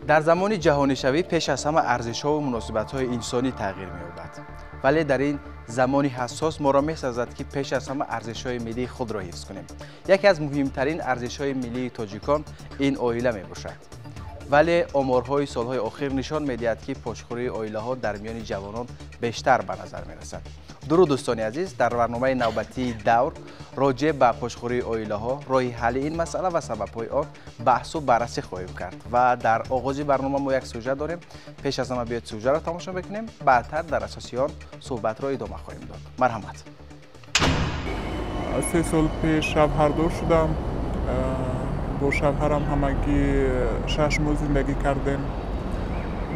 Дар замони ҷаҳонишавӣ пеш аз ҳама арзишҳову муносибатҳои инсонӣ тағйир меёбад. Вале дар ин замони ҳассос моро месазад, ки пеш аз ҳама арзишҳои миллии худро ҳифз кунем. Яке аз муҳимтарин арзишҳои миллии тоҷикон ин оила мебошад. Вале оморҳои солҳои охир нишон медиҳад, ки пошхӯрии оилаҳо дар миёни ҷавонон бештар ба назар мерасад. Дуруд, дӯстони азиз, дар барномаи навбатии «Давр» роҷеъ ба пошхӯрии оилаҳо, роҳи ҳалли ин масъала ва сабабҳои он баҳсу баррасӣ хоҳем кард. Ва дар оғози барнома мо як сюжет дорем. Пеш аз ҳама биёед, сюжетро тамошо мекунем, баъдтар дар асоси он суҳбатро идома хоҳем дод. Марҳамат. 3 сол пеш шавҳардор шудам. Бо шавҳарам ҳамагӣ 6 моҳ зиндагӣ кардем.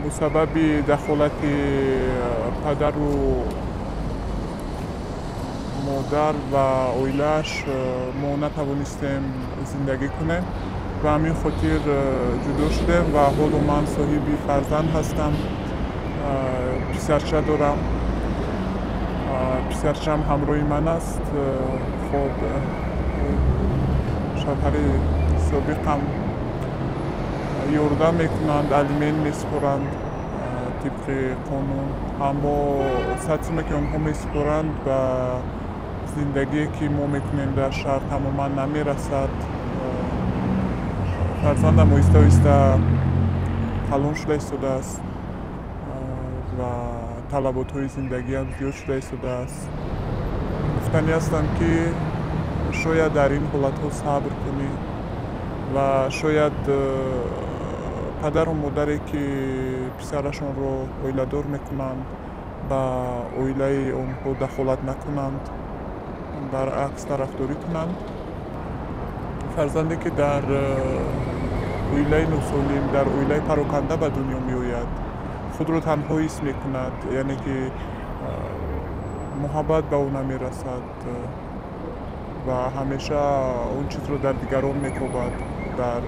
Бо сабаби дахолати падару модар ва оилааш мо натавонистем зиндагӣ кунем ва ҳамин хотир ҷудо шудем. Ва ҳоло ман соҳиби фарзанд ҳастам, писарча дорам. Писарчам ҳамроҳи ман аст. Хоб, шавҳари собиқам ёрдам мекунанд, алимент месупоранд тибқи қонун, аммо 100 суме, ки онҳо месупоранд, ба зиндагие, ки мо мекунем дар шаҳр, тамоман намерасад. Фарзандам оҳиста оҳиста калон шуда истодааст ва талаботҳои зиндагиам зиёд шуда истодааст. Гуфтанӣ ҳастам, ки шояд дар ин ҳолатҳо сабр кунӣ ва шояд падару модаре, ки писарашонро оиладор мекунанд, ба оилаи онҳо дахолат накунанд, баръакс тарафдорӣ кунанд. Фарзанде, ки дар оилаи носолим, дар оилаи пароканда ба дунё меояд, худро танҳо ҳис мекунад, яъне ки муҳаббат ба ӯ намерасад ва ҳамеша он чизро дар дигарон мекобад. Дар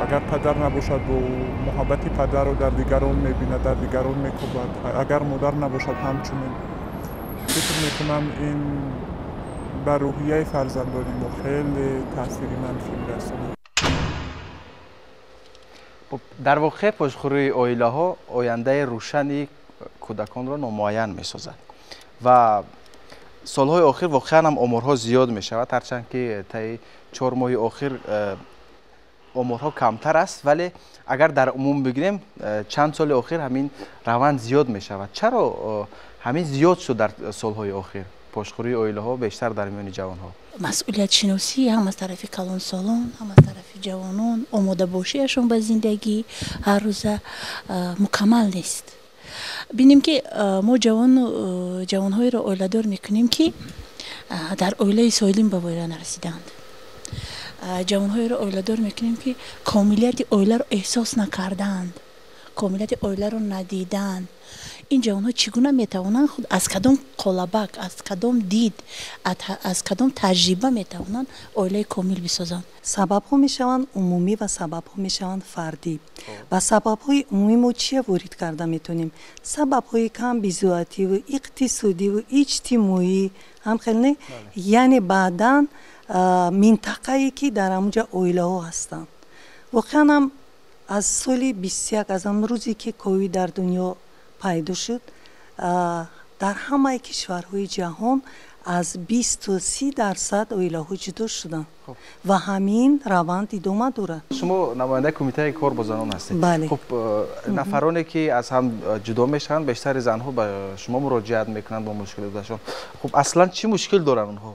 агар падар набошад бо ӯ, муҳаббати падарро дар дигарон мебинад, дар дигарон мекобад. Агар модар набошад, ҳамчунин. Фикр мекунам, ин ба рӯҳияи фарзандони мо хеле таъсири манфӣ мерасонад. Хуб, дар воқеъ пошхӯрии оилаҳо ояндаи рӯшани кӯдаконро номуайян месозад ва солҳои охир воқеан ҳам оморҳо зиёд мешавад. Ҳарчанд ки таи 4 моҳи охир оморҳо камтар аст, вале агар дар умум бигирем, чанд соли охир ҳамин раванд зиёд мешавад. Чаро ҳамин зиёд шуд дар солҳои охир, пошхӯрии оилаҳо бештар дар миёни ҷавонҳо? Масъулиятшиносӣ ҳам аз тарафи калонсолон, ҳам аз тарафи ҷавонон, омодабошиашон ба зиндагӣ ҳаррӯза мукаммал нест. Бинем, ки мо ҷавонҳоеро оиладор мекунем, ки дар оилаи солим ба воя нарасидаанд. Ҷавонҳоеро оиладор мекунем, ки комилияти оиларо эҳсос накардаанд, комилияти оиларо надидаанд. Ин ҷавонҳо чӣ гуна метавонанд худ аз кадом қолабак, аз кадом дид, аз кадом таҷриба метавонанд оилаи комил бисозанд? Сабабҳо мешаванд умумӣ ва сабабҳо мешаванд фардӣ. Ба сабабҳои умумӣ мо чия ворид карда метавонем? Сабабҳои камбизоативу иқтисодиву иҷтимоӣ ҳам хел не, яъне баъдан минтақае, ки дар ҳамунҷа оилаҳо ҳастанд. Воқеан ҳам аз соли 21, аз он рӯзе, ки ковид дар дунё пайдо шуд, дар ҳамаи кишварҳои ҷаҳон аз 20 то 30% оилаҳо ҷудо шуданд ва ҳамин раванд идома дорад. Шумо намояндаи кумитаи кор бо занон ҳастед. Бале. Хуб, нафароне, ки аз ҳам ҷудо мешаванд, бештари занҳо ба шумо муроҷиат мекунанд бо мушкилоташон. Хуб, аслан чӣ мушкил доранд онҳо?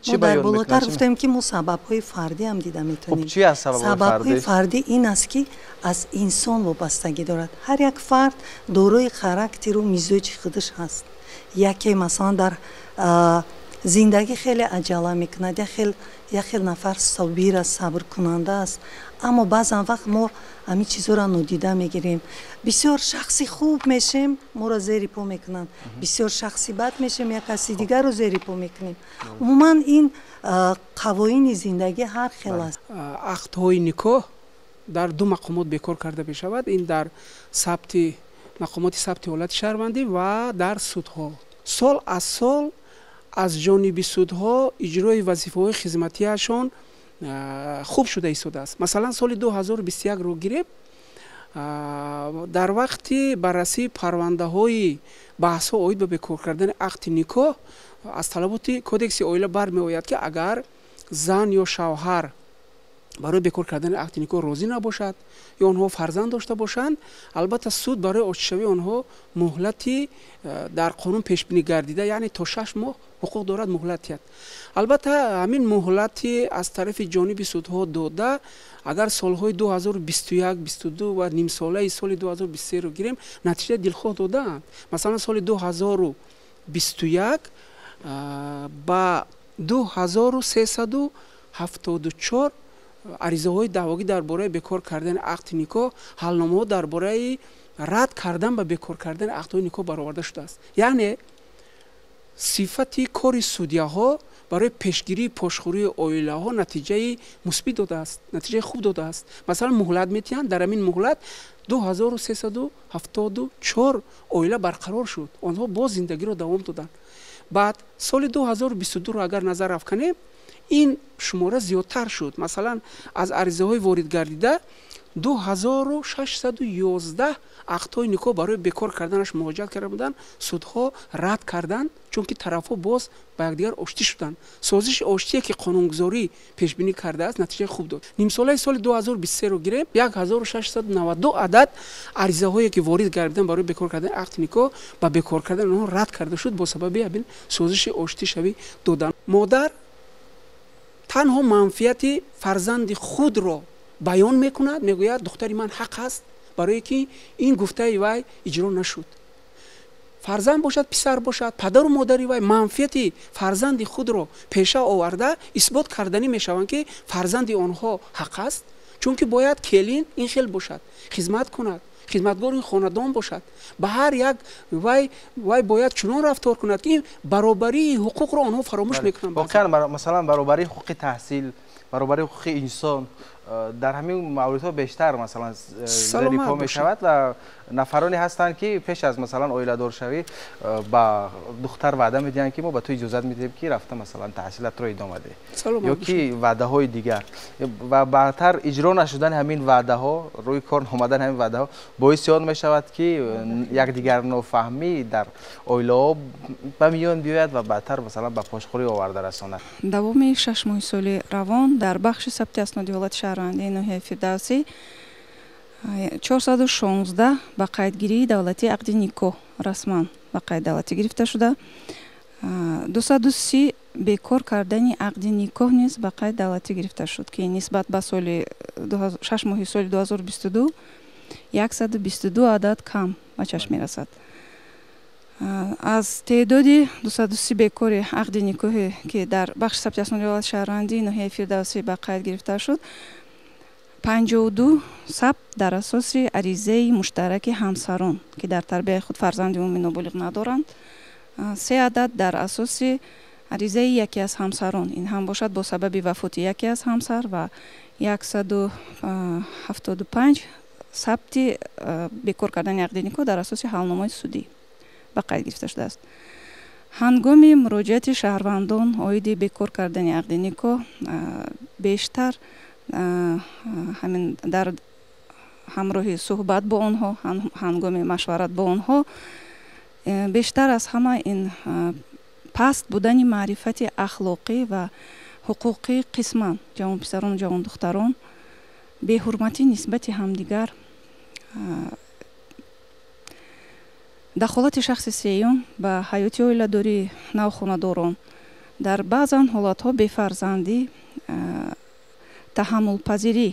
Чӣ дар болотар гуфтем, ки мо сабабҳои фардӣ ҳам дида метавонем. Чӣ аст? Сабабҳои фардӣ ин аст, ки аз инсон вобастагӣ дорад. Ҳар як фард дорои характеру мизоҷи худаш ҳаст. Яке, масалан, дар зиндагӣ хеле аҷала мекунад, як хел нафар собир аст, сабркунанда аст. Аммо баъзан вақт мо ҳамин чизҳоро нодида мегирем. Бисёр шахси хуб мешем, моро зери по мекунанд, бисёр шахси бад мешем, як каси дигарро зери по мекунем. Умуман, ин қавоини зиндагӣ ҳар хел аст. Ақдҳои никоҳ дар ду мақомот бекор карда мешавад: ин дар сабти мақомоти сабти ҳолати шаҳрвандӣ ва дар судҳо. Сол аз сол аз ҷониби судҳо иҷрои вазифаҳои хизматиашон хуб шуда истодааст. Масалан, соли 2021-ро гирем. Дар вақти баррасии парвандаҳои баҳсҳо оид ба бекор кардани ақди никоҳ аз талаботи кодекси оила бармеояд, ки агар зан ё шавҳар барои бекор кардани ақди никоҳ розӣ набошад ё онҳо фарзанд дошта бошанд, албатта суд барои оштишавии онҳо муҳлати дар қонун пешбинӣ гардида, яъне то 6 моҳ ҳуқуқ дорад муҳлат диҳад. Албатта ҳамин муҳлати аз тарафи ҷониби судҳо дода, агар солҳои 2021, 22 ва нимсолаи соли 2023-ро гирем, натиҷаи дилхоҳ додаанд. Масалан, соли 2021 ба 2374 аризаҳои даъвогӣ дар бораи бекор кардани ақди никоҳ, ҳалномаҳо дар бораи рад кардан ба бекор кардани ақдҳои никоҳ бароварда шудааст. Яъне сифати кори судяҳо барои пешгирии пошхӯрии оилаҳо натиҷаи мусбит додааст, натиҷаи хуб додааст. Масалан, муҳлат метиҳанд, дар ҳамин муҳлат 2374 оила барқарор шуд, онҳо боз зиндагиро давом доданд. Баъд соли 2022-ро агар назар афканем, ин шумора зиёдтар шуд. Масалан, аз аризаҳои ворид гардида 2611 ақдҳои никоҳ барои бекор карданаш муроҷиат карда буданд, судҳо рад карданд, чунки тарафҳо боз ба якдигар оштӣ шуданд. Созиши оштие ки қонунгузорӣ пешбинӣ кардааст, натиҷаи хуб дод. Нимсолаи соли 2023-ро гирем, 1692 адад аризаҳое ки ворид гардиданд барои бекор кардани ақди никоҳ, ба бекор кардани онҳо рад карда шуд бо сабаби ҳамин созиши оштишавӣ додан. Модар танҳо манфиати фарзанди худро баён мекунад, мегӯяд духтари ман ҳақ аст, барое ки ин гуфтаи вай иҷро нашуд. Фарзанд бошад, писар бошад, падару модари вай манфиати фарзанди худро пеша оварда исбот карданӣ мешаванд, ки фарзанди онҳо ҳақ аст, чунки бояд келин ин хел бошад, хизмат кунад, хизматгори хонадон бошад. Ба ҳар як вай бояд чунон рафтор кунад, ки баробарии ҳуқуқро онҳо фаромӯш мекунанд. Воқеан, масалан, баробарии ҳуқуқи таҳсил, баробарии ҳуқуқи инсон дар ҳамин мавридҳо бештар масалан зери по мешавад ва нафароне ҳастанд, ки пеш аз масалан оиладоршавӣ ба духтар ваъда медиҳанд, ки мо ба ту иҷозат медиҳем, ки рафта масалан таҳсилатро идома деҳ, ё ки ваъдаҳои дигар. Ва баъдтар иҷро нашудани ҳамин ваъдаҳо, рӯи кор омадани ҳамин ваъдаҳо боиси он мешавад, ки якдигарнофаҳмӣ дар оилаҳо ба миён биёяд ва баъдтар масалан ба пошхӯрӣ оварда расонад. Давоми 6 моҳи соли равон дар бахши сабти асноди ҳолати шаҳрвандии ноҳияи Фирдавсӣ 416 ба қайдгирии давлатии ақди никоҳ расман ба қайд давлатӣ гирифта шуда, 230 бекор кардани ақди никоҳ низ ба қайд давлатӣ гирифта шуд, ки нисбат ба соли 6 моҳи соли 2022 122 адад кам ба чашм мерасад. Аз теъдоди 230 бекори ақди никоҳе, ки дар бахши сабти асноди ҳолати шаҳрвандии ноҳияи Фирдавсӣ ба қайд гирифта шуд, 52 сабт дар асоси аризаи муштараки ҳамсарон, ки дар тарбияи худ фарзанди умумӣ ноболиғ надоранд, 3 адад дар асоси аризаи яке аз ҳамсарон, ин ҳам бошад бо сабаби вафоти яке аз ҳамсар, ва 175 сабти бекор кардани ақди никоҳ дар асоси ҳалномаи судӣ ба қайд гирифта шудааст. Ҳангоми муроҷиати шаҳрвандон оиди бекор кардани ақди никоҳ бештар ҳамин дар ҳамроҳи суҳбат бо онҳо, ҳангоми машварат бо онҳо бештар аз ҳама ин паст будани маърифати ахлоқӣ ва ҳуқуқӣ қисман ҷавонписарону ҷавондухтарон, беҳурматӣ нисбати ҳамдигар, дахолати шахси сеюм ба ҳаёти оиладории навхонадорон, дар баъзан ҳолатҳо бефарзандӣ, таҳаммулпазирӣ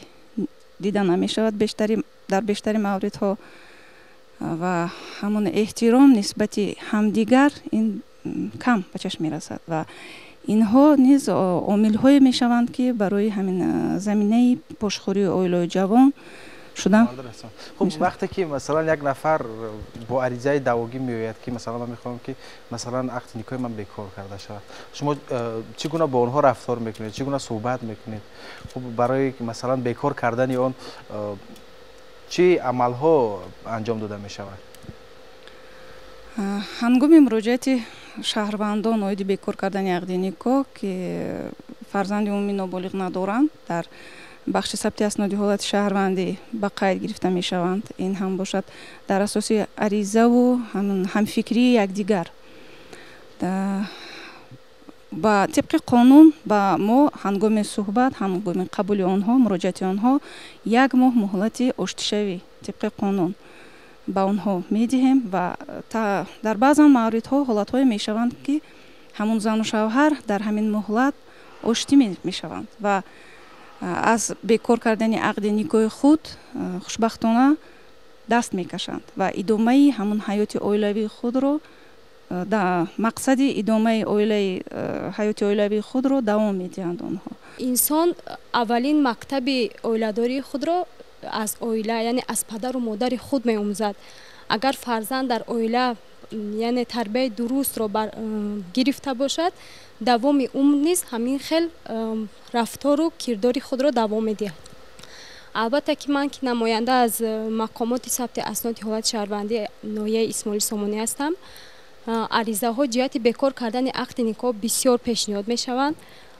дида намешавад дар бештари мавридҳо ва ҳамон эҳтиром нисбати ҳамдигар ин кам ба чашм мерасад ва инҳо низ омилҳое мешаванд, ки барои ҳамин заминаи пошхӯрии оилаи ҷавон шудан. Хуб, вақте ки масалан як нафар бо аризаи даъвогӣ меояд, ки масалан ман мехоҳам, ки масалан ақди никоҳи ман бекор карда шавад, шумо чӣ гуна бо онҳо рафтор мекунед, чӣ гуна суҳбат мекунед? Хуб, барои масалан бекор кардани он чӣ амалҳо анҷом дода мешавад? Ҳангоми муроҷиати шаҳрвандон оиди бекор кардани ақди никоҳ, ки фарзанди умумӣ ноболиғ надоранд, дар бахши сабти асноди ҳолати шаҳрвандӣ ба қайд гирифта мешаванд. Ин ҳам бошад дар асоси аризаву ҳамфикрии якдигар. Ба тибқи қонун ба мо ҳангоми суҳбат, ҳангоми қабули онҳо, муроҷиати онҳо як моҳ муҳлати оштишавӣ тибқи қонун ба онҳо медиҳем ва дар баъзан мавридҳо ҳолатҳое мешаванд, ки ҳамун зану шавҳар дар ҳамин муҳлат оштӣ мешаванд ва аз бекор кардани ақди никоҳи худ хушбахтона даст мекашанд ва идомаи ҳамун ҳаёти оилавии худро, мақсади идомаи ҳаёти оилавии худро давом медиҳанд онҳо. Инсон аввалин мактаби оиладории худро аз оила, яъне аз падару модари худ меомӯзад. Агар фарзанд дар оила, яъне тарбияи дурустро гирифта бошад, давоми умр низ ҳамин хел рафтору кирдори худро давом медиҳад. Албатта ки ман, ки намоянда аз мақомоти сабти асноди ҳолати шаҳрвандии ноҳияи Исмоили Сомонӣ ҳастам, аризаҳо ҷиҳати бекор кардани ақди никоҳ бисёр пешниҳод мешаванд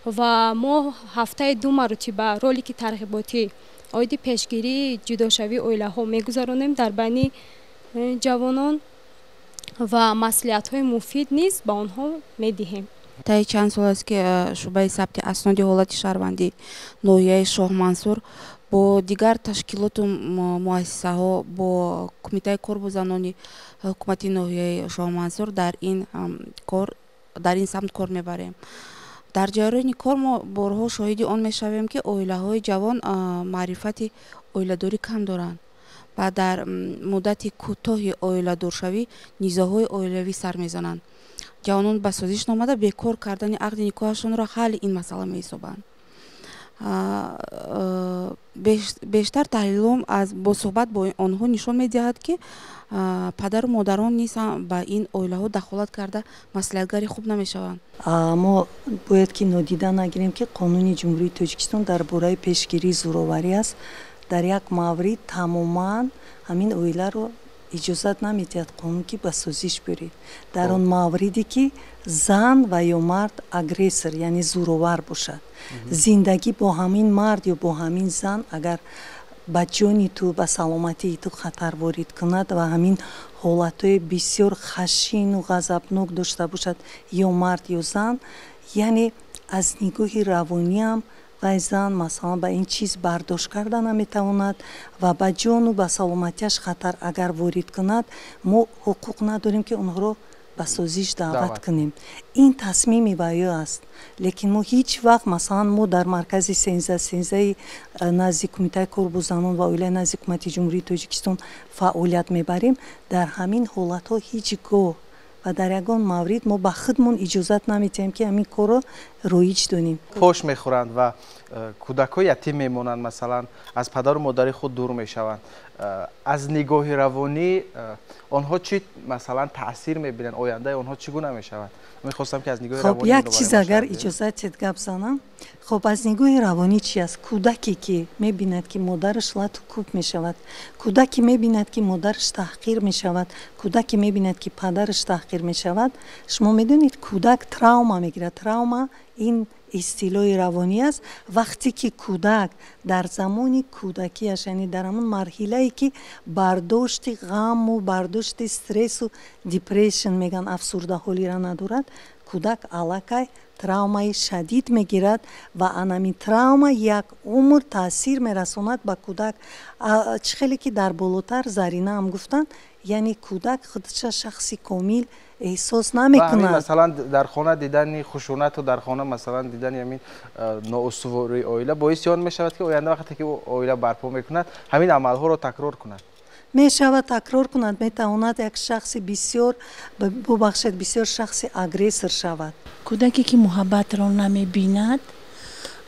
ва мо ҳафтаи 2 маротиба ролики тарғиботӣ оиди пешгирии ҷудошавии оилаҳо мегузаронем дар байни ҷавонон ва маслиҳатҳои муфид низ ба онҳо медиҳем. Таи чанд сол аст, ки шӯъбаи сабти асноди ҳолати шаҳрвандӣ ноҳияи Шоҳмансур бо дигар ташкилоту муассисаҳо, бо кумитаи кор бо занони ҳукумати ноҳияи Шоҳмансур дар ин самт кор мебарем. Дар ҷараёни кор мо борҳо шоҳиди он мешавем, ки оилаҳои ҷавон маърифати оиладорӣ кам доранд ва дар муддати кӯтоҳи оиладоршавӣ низоъҳои оилавӣ сар мезананд. Ҷавонон ба созиш номада бекор кардани ақди никоҳашонро ҳалли ин масъала меҳисобанд. Бештар таҳлилҳо бо суҳбат бо онҳо нишон медиҳад, ки падару модарон низ ба ин оилаҳо дахолат карда маслиҳатгари хуб намешаванд. Мо бояд ки нодида нагирем, ки қонуни Ҷумҳурии Тоҷикистон дар бораи пешгирии зӯроварӣ аст. Дар як маврид тамоман ҳамин оиларо иҷозат намедиҳад қонун, ки ба созиш биёред. Дар он мавриде ки зан ва ё мард агрессор, яъне зӯровар бошад, зиндагӣ бо ҳамин мард ё бо ҳамин зан агар ба ҷони ту, ба саломатии ту хатар ворид кунад ва ҳамин ҳолатҳои бисёр хашину ғазабнок дошта бошад ё мард ё зан, яъне аз нигоҳи равониам вай зан, масалан, ба ин чиз бардошт карда наметавонад ва ба ҷону ба саломатиаш хатар агар ворид кунад, мо ҳуқуқ надорем, ки онҳоро ба созиш даъват кунем. Ин тасмими ваё аст, лекин мо ҳеҷ вақт, масалан, мо дар маркази сензаи назди кумитаи кор бо занон ва оилаи назди ҳукумати Ҷумҳурии Тоҷикистон фаъолият мебарем. Дар ҳамин ҳолатҳо ҳеҷ гоҳ ва дар ягон маврид мо ба худмон иҷозат намедиҳем, ки ҳамин корро роиҷ донем. Пош мехӯранд ва кӯдакҳо ятим мемонанд, масалан, аз падару модари худ дур мешаванд. Аз нигоҳи равонӣ онҳо чӣ, масалан, таъсир мебинанд, ояндаи онҳо чӣ гуна мешавад? Мехостам, ки аз нигоҳи равонӣ. Як чиз агар иҷозат диҳед гап занам. Хоб, аз нигоҳи равонӣ чи аст? Кӯдаке ки мебинад, ки модараш лату кӯб мешавад, кӯдаке мебинад, ки модараш таҳқир мешавад, кӯдаке мебинад, ки падараш таҳқир мешавад, шумо медонед, кӯдак травма мегирад. Травма ин истилоҳи равонӣ аст. Вақте ки кӯдак дар замони кӯдакиаш, яъне дар ҳамон марҳилае ки бардошти ғаму бардошти стрессу депрессион мегӯянд, афсурдаҳолиро надорад, кӯдак аллакай травмаи шадид мегирад ва анамин травма як умр таъсир мерасонад ба кӯдак. Чӣ хеле ки дар болотар Зарина ҳам гуфтанд, яъне кӯдак худша шахси комил эҳсос намекунад. Масалан, дар хона дидани хушунату дар хона, масалан, дидани ҳамин ноустувории оила боиси он мешавад, ки оянда вақте ки ӯ оила барпо мекунад, ҳамин амалҳоро такрор кунад. Мешавад, такрор кунад, метавонад як шахси бисёр, бубахшед, бисёр шахси агрессор шавад. Кӯдаке ки муҳаббатро намебинад,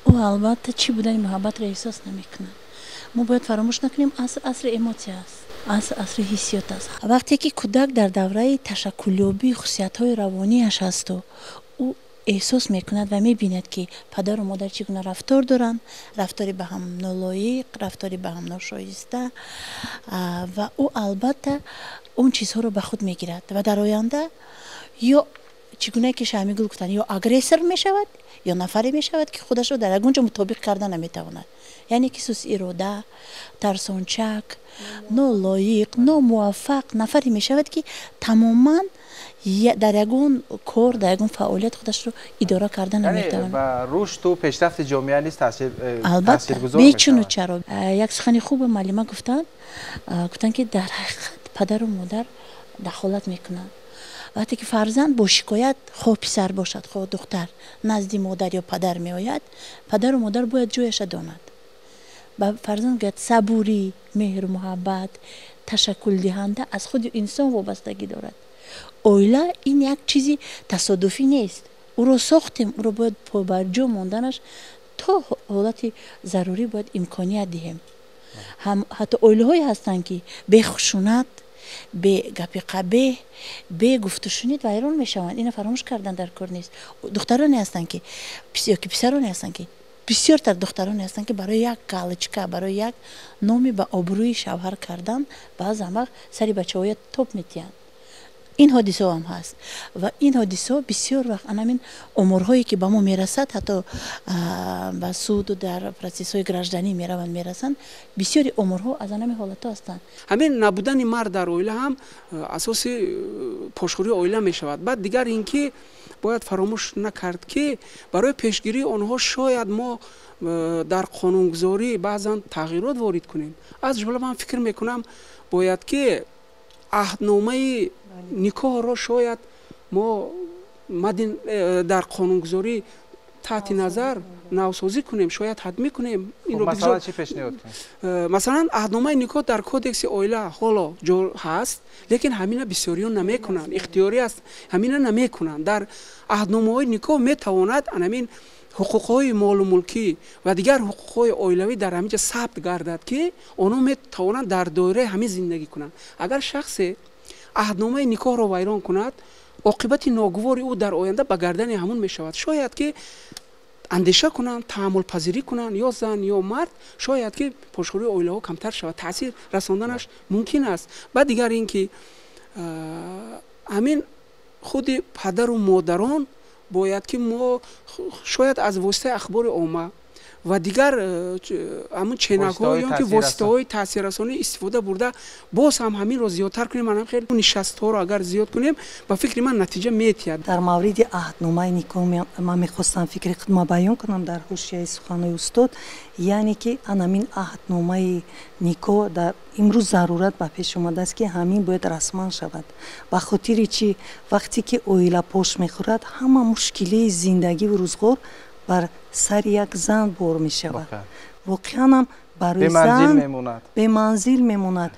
ӯ албатта чӣ будани муҳаббатро эҳсос намекунад. Мо бояд фаромӯш накунем, аср асри эмотсия аст, аср асри ҳиссиёт аст. Вақте ки кӯдак дар давраи ташаккулёбии хусусиятҳои равонияш ҳасту ӯ эҳсос мекунад ва мебинад, ки падару модар чӣ гуна рафтор доранд, рафтори ба ҳам нолоиқ, рафтори ба ҳам ношоиста, ва ӯ албатта он чизҳоро ба худ мегирад ва дар оянда ё чӣ гуна ки Шаҳмигул гуфтанд, ё агрессор мешавад, ё нафаре мешавад, ки худашро дар ягон ҷо мутобиқ карда наметавонад. Яъне ки сустирода, тарсончак, нолоиқ, номуваффақ нафаре мешавад, ки тамоман дар ягон кор, дар ягон фаъолият худашро идора карда наметавонад. Ба рушду пешрафти ҷомеа низ албатта бечуну чаро. Як сухани хубе муаллима гуфтанд, гуфтанд, ки дар ҳақиқат падару модар дахолат мекунанд. Вақте ки фарзанд бо шикоят, хоҳ писар бошад, хоҳ духтар, назди модар ё падар меояд, падару модар бояд ҷояша донад. Ба фарзанд гӯяд, сабурӣ, меҳру муҳаббат ташаккулдиҳанда аз худи инсон вобастагӣ дорад. Оила ин як чизи тасодуфӣ нест. Ӯро сохтем, ӯро бояд побарҷо монданаш то ҳолати зарурӣ бояд имконият диҳем. Ҳатто оилаҳое ҳастанд, ки бехушунат, бе гапи қабеҳ, бе гуфтушунид вайрон мешаванд. Ина фаромӯш кардан дар кор нест. Духтароне ҳастанд, ки ёки писароне ҳастанд, ки бисёртар духтароне ҳастанд, ки барои як галочка, барои як номи ба обрӯи шавҳар кардан баъзан вақт сари бачаҳоя топ метиҳанд. Ин ҳодисаҳо ҳам ҳаст ва ин ҳодисаҳо бисёр вақт анамин оморҳое, ки ба мо мерасад, ҳатто ба суду дар процессҳои гражданӣ мераванд, мерасанд, бисёри оморҳо аз анамин ҳолатҳо ҳастанд. Ҳамин набудани мард дар оила ҳам асоси пошхӯрии оила мешавад. Баъд дигар ин ки бояд фаромӯш накард, ки барои пешгирии онҳо шояд мо дар қонунгузорӣ баъзан тағйирот ворид кунем. Аз ҷумла ман фикр мекунам, бояд ки аҳдномаи никоҳро шояд мо дар қонунгузорӣ таҳти назар навсозӣ кунем, шояд ҳатмӣ кунем. Масалан, аҳдномаи никоҳ дар кодекси оила ҳоло ҷо ҳаст, лекин ҳамина бисёриён намекунанд, ихтиёрӣ аст, ҳамина намекунанд. Дар аҳдномаҳои никоҳ метавонад анамин ҳуқуқҳои молу мулкӣ ва дигар ҳуқуқҳои оилавӣ дар ҳамин ҷо сабт гардад, ки онҳо метавонанд дар доираи ҳамин зиндагӣ кунанд. Агар шахсе аҳдномаи никоҳро вайрон кунад, оқибати ногувори ӯ дар оянда ба гардани ҳамун мешавад. Шояд ки андеша кунанд, таҳаммулпазирӣ кунанд, ё зан ё мард, шояд ки пошхӯрии оилаҳо камтар шавад, таъсир расонданаш мумкин аст. Баъд дигар ин ки ҳамин худи падару модарон бояд ки мо шояд аз воситаи ахбори омма ва дигар ҳамун ченакҳо ё ки воситаҳои таъсиррасонӣ истифода бурда, боз ҳам ҳаминро зиёдтар кунем. Манам хеле нишастҳоро агар зиёд кунем, ба фикри ман натиҷа метиҳад. Дар мавриди аҳдномаи никоҳ ман мехостам фикри худма баён кунам дар ҳошияи суханои устод, яъне ки анамин аҳдномаи никоҳ дар имрӯз зарурат ба пеш омадааст, ки ҳамин бояд расман шавад. Ба хотири чӣ? Вақте ки оила пош мехӯрад, ҳама мушкилии зиндагиву рӯзғор бар сари як зан бор мешавад. Воқеанам барои зан беманзил мемонад.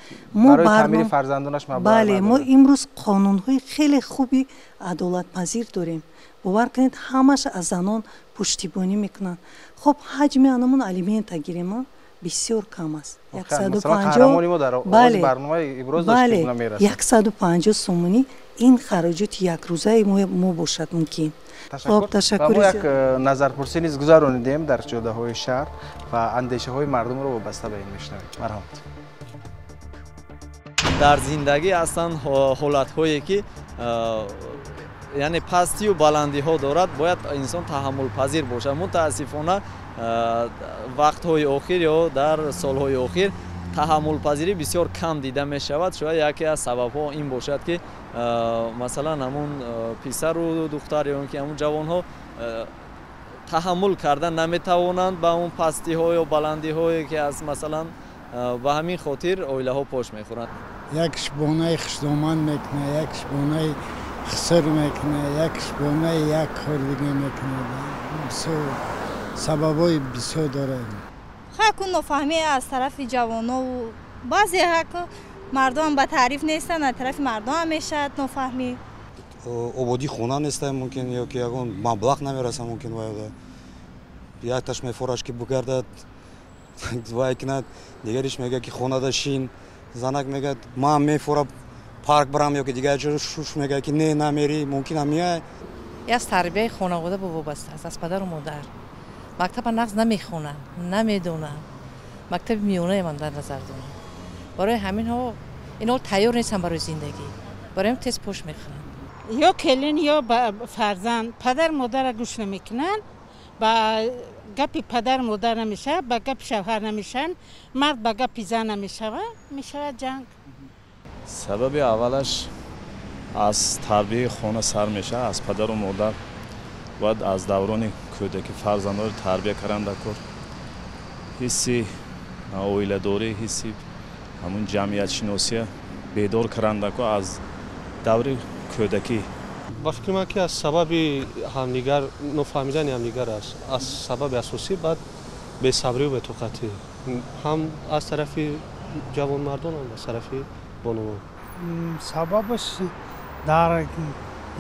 Бале, мо имрӯз қонунҳои хеле хуби адолатпазир дорем. Бовар кунед, ҳамаш аз занон пуштибонӣ мекунанд. Хоб, ҳаҷми анамон алимента гирем, бисёр кам аст. 150 сомонӣ ин хароҷоти якрӯзаи мо бошад мумкин. Ташаккур. Мо як назарпурсӣ низ гузаронидем дар ҷодаҳои шаҳр ва андешаҳои мардумро вобаста ба ин мешунавем. Марҳамат. Дар зиндагӣ ҳастанд ҳолатҳое, ки яъне пастию баландиҳо дорад, бояд инсон таҳаммулпазир бошад. Мутаассифона, вақтҳои охир ё дар солҳои охир таҳаммулпазирӣ бисёр кам дида мешавад. Шояд яке аз сабабҳо ин бошад, ки масалан ҳамун писару духтар ё ки ҳамун ҷавонҳо таҳаммул карда наметавонанд ба он пастиҳо ё баландиҳое, ки аз масалан ба ҳамин хотир оилаҳо пош мехӯранд. Якш бонаи хушдоман мекунад, якш бонаи хиср мекунад, якш бонаи як кор дига мекунад. Бисёр сабабҳои бисёр дорад. Ҳаку нофаҳмӣ аз тарафи ҷавонову баъзе ҳаку мардум ба таъриф нестанд, аз тарафи мардум мешавад нофаҳмӣ. Ободии хона неста мумкин, ё ки ягон маблағ намераса мумкин, вайда якташ мефораш, ки бигардад, вай кунад, дигариш мегӯяд, ки хонада шин. Занак мегӯяд, ман мефора парк барам ё ки дигар ҷо, шуш мегӯяд, ки не, намерӣ. Мумкин ҳамия аз тарбияи хонавода вобаста аст, аз падару модар. Мактаба нағз намехонанд, намедонанд. Мактаби миёнае ман дар назар дорам. Барои ҳаминҳо инҳо тайёр нестанд барои зиндагӣ, барои ҳам тез пош мехӯранд. Ё келин, ё фарзанд падар модарро гӯш намекунанд. Ба гапи падар модар намешавад, ба гапи шавҳар намешаванд, мард ба гапи зан намешавад, мешавад ҷанг. Сабаби аввалаш аз тарбияи хона сар мешавад, аз падару модар. Бояд аз даврони кӯдакӣ фарзандонро тарбия кардан дар кор. Ҳисси оиладорӣ, ҳисси ҳамун ҷамъиятшиносия бедор кардан дар кор аз даври кӯдакӣ. Ба фикри ман ки аз сабаби ҳамдигар нофаҳмидани ҳамдигар аст. Аз сабаби асосӣ баъд бесабрию бетоқатӣ ҳам аз тарафи ҷавонмардон, ҳам аз тарафи бонувон. Сабабаш дар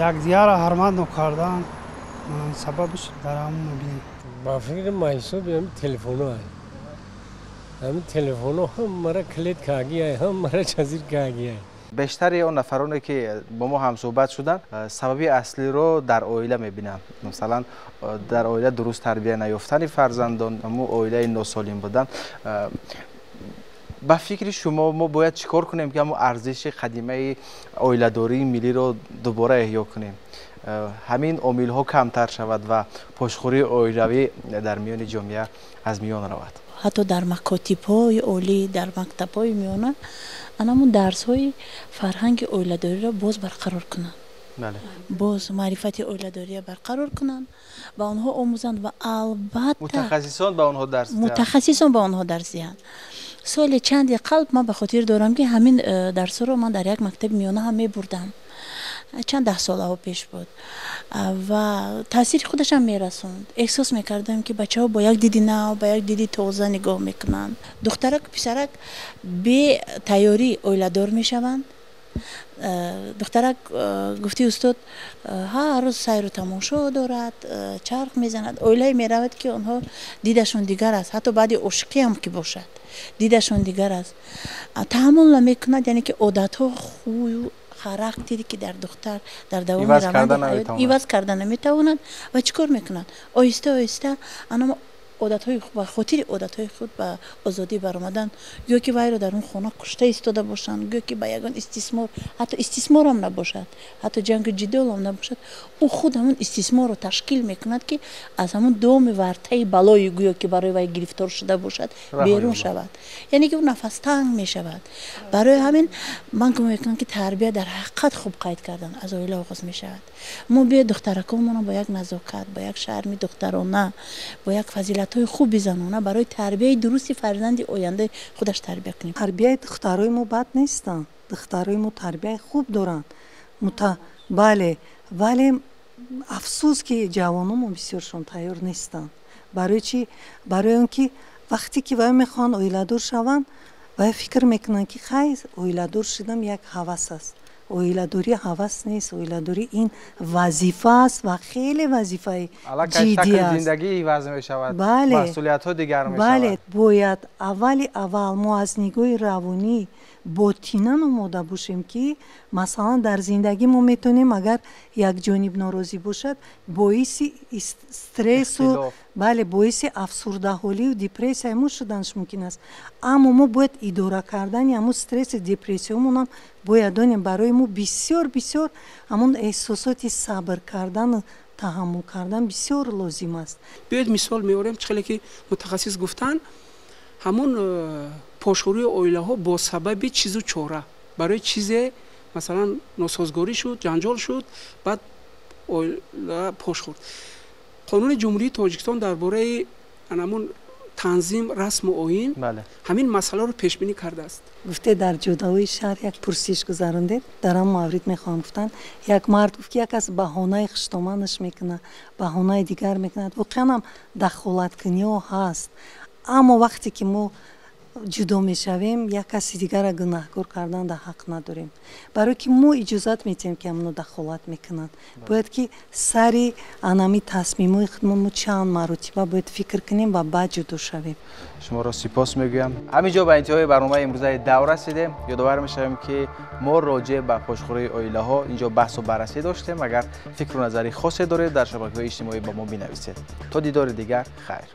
якдигарро ҳурмат нокардан, сабабаш дар ҳамон мебинем. Ба фикри ман ҳисоби ҳамин телефонҳо аст. Ҳамин телефонҳо ҳам мара клет кагиай, ҳам мара чазир кагиай. Бештари он нафароне ки бо мо ҳамсӯҳбат шуданд, сабаби аслиро дар оила мебинанд. Масалан, дар оила дуруст тарбия наёфтани фарзандон, ҳамун оилаи носолим будан. Ба фикри шумо мо бояд чӣ кор кунем ки ҳамун арзиши қадимаи оиладории миллиро дубора эҳё кунем? Ҳамин омилҳо камтар шавад ва пошхӯрии оилавӣ дар миёни ҷомеа аз миён равад. Ҳатто дар макотибҳои олӣ, дар мактабҳои миёна анамун дарсҳои фарҳанги оиладориро боз барқарор кунанд. Боз маърифати оиладориро барқарор кунанд, ба онҳо омӯзанд ва албатта мутахассисон ба онҳо дарс диҳанд. Мутахассисон ба онҳо дарс диҳанд. Соли чанде қалб ман ба хотир дорам ки ҳамин дарсҳоро ман дар як мактаби миёна ҳам мебурдам. Чанд даҳ солаҳо пеш буд ва таъсири худашам мерасонд. Эҳсос мекардам ки бачаҳо бо як диди нав, ба як диди тоза нигоҳ мекунанд. Духтараку писарак бетайёрӣ оиладор мешаванд. Духтарак, гуфти устод, ҳар рӯз сайру тамошо дорад, чарх мезанад. Оилае меравад ки онҳо дидашон дигар аст, ҳатто баъди ошиқиам ки бошад дидашон дигар аст. Таҳаммул намекунад, яъне ки одатҳо, хую характере ки дар духтар дар давоми раванди ҳаёт иваз карда наметавонад. Ва чӣ кор мекунад? Оҳиста оҳиста анамо одатҳои ба хотири одатҳои худ ба озодӣ баромадан, гӯё ки вайро дар он хона кушта истода бошанд, гӯё ки ба ягон истисмор, ҳатто истисморам набошад, ҳатто ҷангу ҷидолам набошад, ӯ худ ҳамон истисморро ташкил мекунад ки аз ҳамон доми вартаи балои гӯё ки барои вай гирифтор шуда бошад берун шавад. Яъне ки ӯ нафастанг мешавад. Барои ҳамин ман гумон мекунам ки тарбия дар ҳақиқат хуб қайд кардан аз оила оғоз мешавад. Мо биёед духтараконмонро бо як назокат, бо як шарми духтарона, бо як фазилат хуби занона барои тарбияи дурусти фарзанди ояндаи худаш тарбия кунем. Тарбияи духтарои мо бад нестанд. Духтарои мо тарбияи хуб доранд. Бале, вале афсӯс ки ҷавономон бисёршон тайёр нестанд. Барои чӣ? Барои он ки вақте ки вай мехоҳанд оиладор шаванд, вай фикр мекунанд ки хай, оиладор шудам як ҳавас аст. Оиладорӣ ҳавас нест, оиладорӣ ин вазифа аст ва хеле вазифаи ҷиддӣ аст. Зиндагӣ иваз мешавад, масъулиятҳо дигар мешавад. Бале, бояд аввали аввал мо аз нигоҳи равонӣ ботинан омода бошем ки масалан дар зиндагӣ мо метавонем агар як ҷониб норозӣ бошад, боиси стрессу, бале, боиси афсурдаҳолию депрессияи мо шуданаш мумкин аст. Аммо мо бояд идора кардани ҳамун стрессу депрессиямонам бояд донем. Барои мо бисёр бисёр ҳамун эҳсосоти сабр кардану таҳаммул кардан бисёр лозим аст. Биёед мисол меорем, чӣ хеле ки мутахассис гуфтанд, ҳамун пошхӯрии оилаҳо бо сабаби чизу чора. Барои чизе, масалан, носозгорӣ шуд, ҷанҷол шуд, баъд оила пош хӯрд. Қонуни Ҷумҳурии Тоҷикистон дар бораи ҳамун танзим, расму оин ҳамин масъаларо пешбинӣ кардааст. Гуфте дар ҷодаҳои шаҳр як пурсиш гузарондед, дар ҳамон маврид мехоҳам гуфтан. Як мард гуфт ки як кас баҳонаи хуштоманаш мекунад, баҳонаи дигар мекунад. Воқеан ҳам дахолаткуниҳо ҳаст. Аммо вақте ки мо ҷудо мешавем, як каси дигарро гунаҳкор кардан дар ҳақ надорем. Барое ки мо иҷозат метиҳем ки ҳамоно дахолат мекунанд. Бояд ки сари анами тасмимҳои худмон мо чанд маротиба бояд фикр кунем ва баъд ҷудо шавем. Шуморо сипос мегӯям. Ҳамин ҷо ба интиҳои барномаи имрӯзаи давр расидем. Ёдовар мешавем ки мо роҷеъ ба пошхӯрии оилаҳо инҷо баҳсу баррасӣ доштем. Агар фикру назари хосе доред, дар шабакаҳои иҷтимоӣ ба мо бинависед. То дидори дигар, хайр.